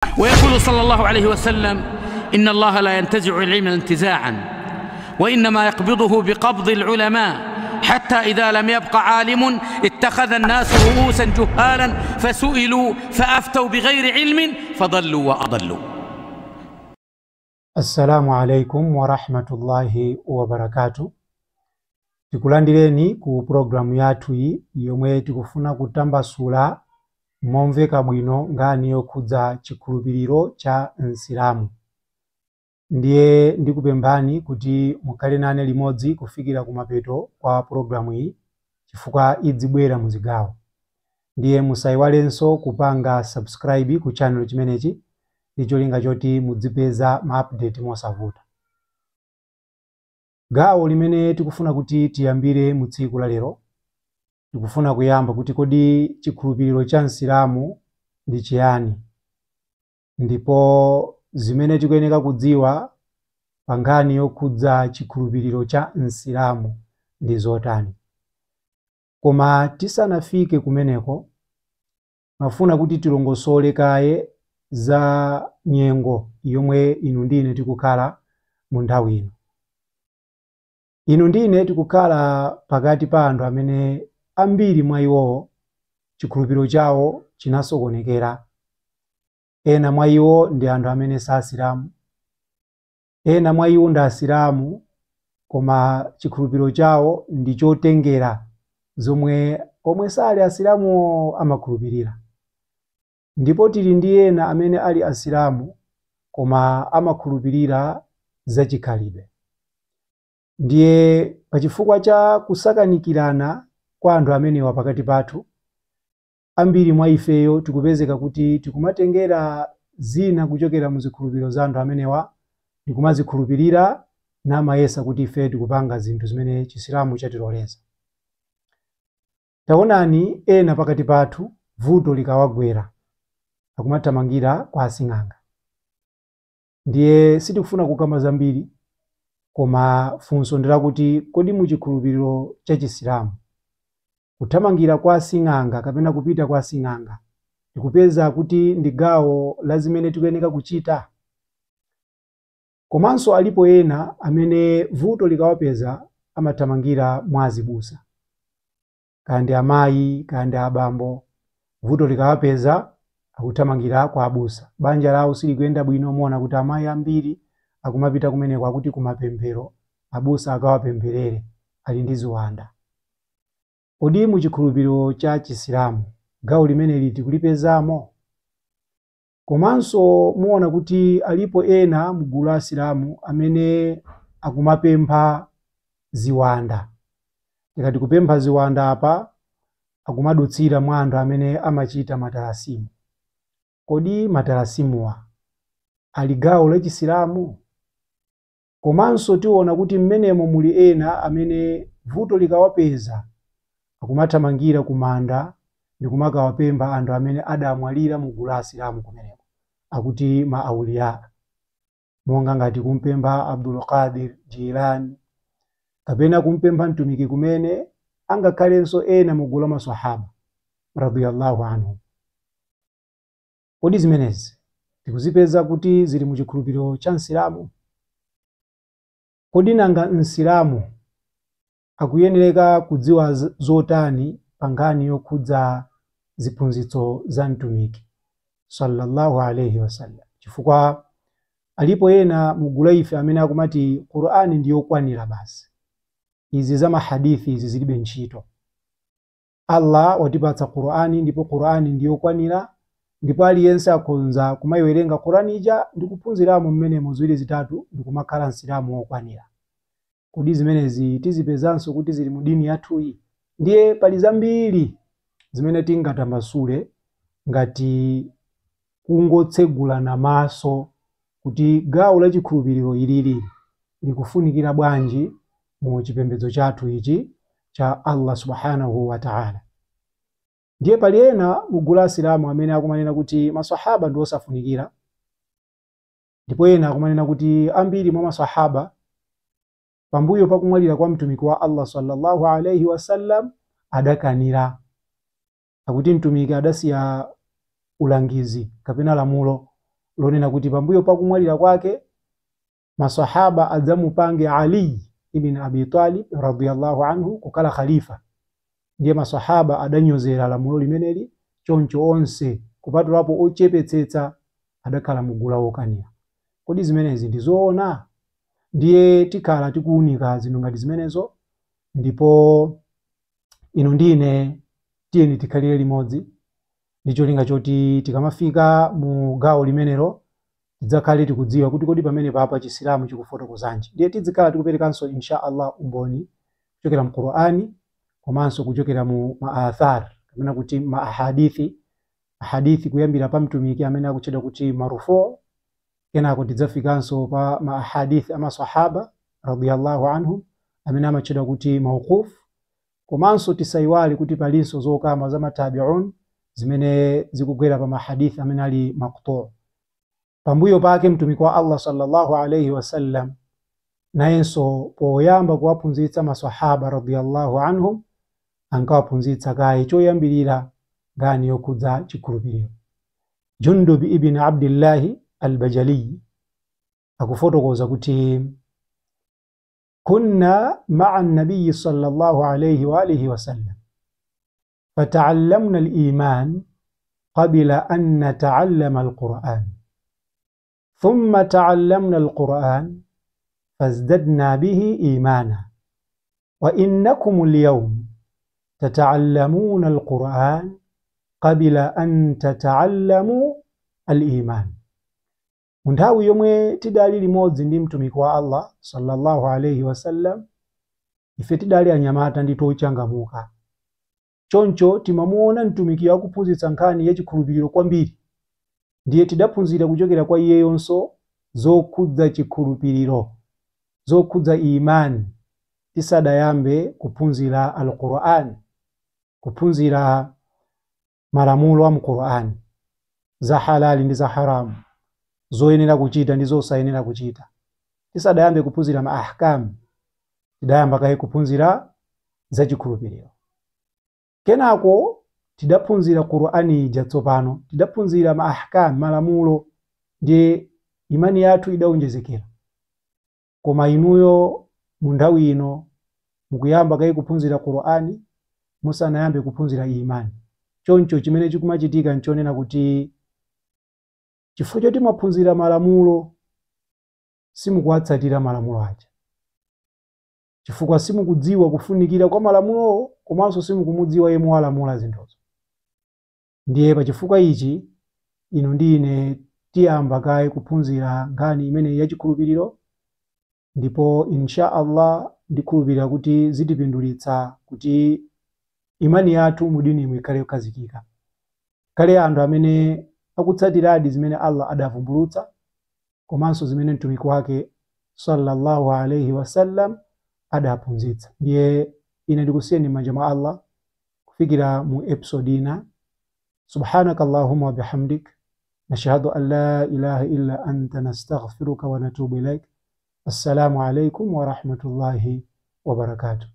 ويقول صلى الله عليه وسلم إن الله لا ينتزع العلم انتزاعا وإنما يقبضه بقبض العلماء حتى إذا لم يبق عالم اتخذ الناس رؤوسا جهالا فسئلوا فأفتوا بغير علم فضلوا وأضلوا. Assalamu alaikum warahmatullahi wabarakatuh. Tikulandireni ku pulogalamu yathu iyi yomwe tikufuna kutambasula momveka bwino nkhani yokhudza chikhulupiriro cha Msilamu. Ndiye ndikupemphani kuti mukhale nane limodzi kufikira kumapeto kwa pulogalamu iyi, chifukwa idzibwera muzigawo. Ndiye musayiwalenso kupanga subscribe ku channel chimenechi ndi cholinga choti mudzipeza ma update mosavuta. Gawo limene tikufuna kuti tiyambire mu tsiku la lero, tikufuna kuyamba kuti kodi chikhulupiriro cha Msilamu ndi chiyani, ndipo zimene tikuyeneka kudziwa pa nkhani yokhudza chikhulupiriro cha Msilamu ndi zotani. Koma tisanafike kumeneko, mafuna kuti tilongosole kaye za nyengo yomwe inu ndine tikukhala mu nthawi ino. Inu ndine tikukhala pakati pa anthu amene ambiri mwa iwowo chikhulupiriro chawo chinasokonekera. Ena mwa iwo ndi anthu amene si Asilamu, ena mwa iwo ndi Asilamu koma chikhulupiriro chawo ndi chotengera zomwe omwe sali Asilamu amakhulupirira. Ndipo tili ndi ena amene ali Asilamu koma amakhulupirira zachikhalidwe. Ndiye pachifukwa cha kusakanikirana kwa anthu amenewa pakati pathu, ambiri mwa ifeyo tikupezeka kuti tikumatengera zina kuchokera mu zikhulupiriro za anthu amenewa ndikumazikhulupirira namayesa kuti ife tikupanga zinthu zimene Chisilamu chatiloleza. Taonani ena pakati pathu vuto likawagwera akumathamangira kwa asing'anga. Ndiye sitikufuna kukamba zambiri, koma funso ndilakuti kodi mu chikhulupiriro cha Chisilamu kuthamangira kwa asing'anga kapena kupita kwa asing'anga tikupeza kuti ndi gawo la zimene tikuyeneka kuchita? Komanso alipo ena amene vuto likawapeza amathamangira mwa azibusa, kaya ndi amayi kaya ndi abambo, vuto likawapeza akuthamangira kwa abusa. Banja lawo silikuyenda bwino, muona kuti amayi ambiri akumapita kumeneko akuti kumapemphero, abusa akawapempherere, ali ndi ziwanda. Kodi mu chikhulupiriro cha Chisilamu gawo limeneli tikulipezamo? Komanso muona kuti alipo ena mgulu la Asilamu amene akumapempha ziwanda. Tikati kupempha ziwanda apa akumadutsira mwa anthu amene amachita matalasimu. Kodi matalasimuwa ali gawo la Chisilamu? Komanso tiona kuti mmenemo muli ena amene vuto likawapeza akumathamangira kumanda ndi kumakawapempha anthu amene adamwalira mu gulu la Asilamu kumeneko, akuti ma auliya, monga ngati kumpempha Abdul Qadir Jilani kapena kumpempha mtumiki kumene, angakhalenso ena mu gulu la maswahaba radiyallahu anhum. Kodi zimenezi tikuzipeza kuti zili mu chikhulupiriro cha Msilamu? Kodi nanga Msilamu akuyenereka kudziwa zotani pa nkhani yokhudza ziphunzitso za mtumiki sallallahu alayhi wasallam? Chifukwa alipo ena mugulu ife amene akumati Qur'ani ndi yokwanira basi, izi za mahadithi izi zilibe ntchito. Allah watipatsa Qur'ani ndipo Qur'ani ndi yokwanira, ndipo aliyense akhonza kumayiwerenga Qur'ani ija ndi kuphunziramo mmenemo ziwiri zitatu ndi kumakhala Msilamu wokwanira. Kodi zimenezi tizipezanso kuti zili mu dini yathuyi? Ndiye pali zambiri zimene tingatambasule ngati kungotsegulana maso kuti gawo la chikhulupiriro ilili likufunikira bwanji mu chipembedzo chathu ichi cha Allah subhanahu wa ta'ala. Ndiye pali ena mugulu la Asilamu amene akumanena kuti maswahaba ndi osafunikira, ndipo ena akumanena kuti ambiri mwa maswahaba pambuyo pakumwalira kwa mtumiki wa Allah sallallahu alayhi wasallam adakanira, akuti mtumiki adasiya ulangizi kapena lamulo lonena kuti pambuyo pakumwalira kwake masahaba adzamupange Ali ibn Abi Talib radiyallahu anhu kukhala khalifa. Ndiye masahaba adanyozera lamulo limeneli, choncho onse kupatulapo ochepetsetsa adakhala mugulu wokanira. Kodi zimenezi ndi zoona? Ndiye tikhala tikuwunika zinthu ngati zimenezo, ndipo inu ndine tiyeni tikhalire limodzi ndi cholinga choti tikamafika mu gawo limenelo tidzakhale tikudziwa kuti kodi pamene papa Chisilamu chikufotokozanji. Ndiye tizikhala tikuperekanso insha Allah umboni kuchokera mu Qur'ani komanso kuchokera mu maathar kapena kuti maahadithi, ahadithi kuyambira pa mtumiki amene akutchedwa kuti marufu, kenako tidzafikanso pa maahadithi amasahaba radiyallahu anhum amene amatchedwa kuti mawquf, komanso tisayiwale kuti palinso zokamba za matabi'un zimene zikugwera pa mahadithi amene ali maqtu'. Pambuyo pake mtumiki wa Allah sallallahu alayhi wasallam nayenso poyamba kuwaphunzitsa masahaba radiyallahu anhum ankawaphunzitsa kaye choyambirira ngani yokhudza chikhulupiriro. Jundub ibn Abdillahi al-Bajali akufotokoza kuti kunna ma'a an-nabiy sallallahu alayhi wa alihi wasallam fata'allamna al-iman qabla an nata'allama al-Qur'an thumma ta'allamna al-Qur'an fazdadna bihi imana wa innakum al-yawm tata'allamuna al-Qur'an qabla an tata'allamu al-iman. Nthawi yomwe tidali limodzi ndi mtumiki wa Allah sallallahu alayhi wasallam, ife tidali anyamata ndi tochangamuka. Choncho timamuona mtumiki akuphunzitsa nkhani yachikhulupiriro kwambiri, ndiye tidaphunzira kuchokera kwa iyeyonso zokhudza chikhulupiriro, zokhudza imani, tisadayambe kuphunzira al-Qur'an, kuphunzira malamulo a mu-Qur'an, za halali ndi za haramu, zoyenera kuchita ndi zosayenera kuchita. Tisadayambe kuphunzira maahkam, tidayamba kaye kuphunzira za chikhulupiriro. Kenako tidaphunzira Qur'ani ija tsopano, tidaphunzira maahkam, malamulo, ndiye imani yathu idawonjezekera. Koma inuyo mu nthawi ino mukuyamba kaye kuphunzira Qur'ani musanayambe kuphunzira imani. Choncho chimene chikumachitika nchonena kuti chifukwa choti mwaphunzira malamulo simukuwatsatira malamulo aja, chifukwa simukudziwa kufunikira kwa malamulowo komanso simukumudziwa yemwe walamula zinthuzo. Ndiye pachifukwa ichi inu ndi ine tiyamba kaye kuphunzira nkhani imene yachikhulupiriro, ndipo insha Allah ndikhulupirira kuti zitipindulitsa kuti imani yathu mudini imwe ikhale yokhazikika, kale anthu amene akutsatiradi zimene Allah adavumbulutsa komanso zimene mtumiki wake sallallahu alayhi wasallam adaphunzitsa. Ndiye ine ndikusiyeni m'manja mwa Allah kufikira mu episode ina. Subhanaka Allahumma wa bihamdik nashhadu an la ilaha illa anta nastaghfiruka wa natubu ilaik. Assalamu alaykum wa rahmatullahi wa barakatuh.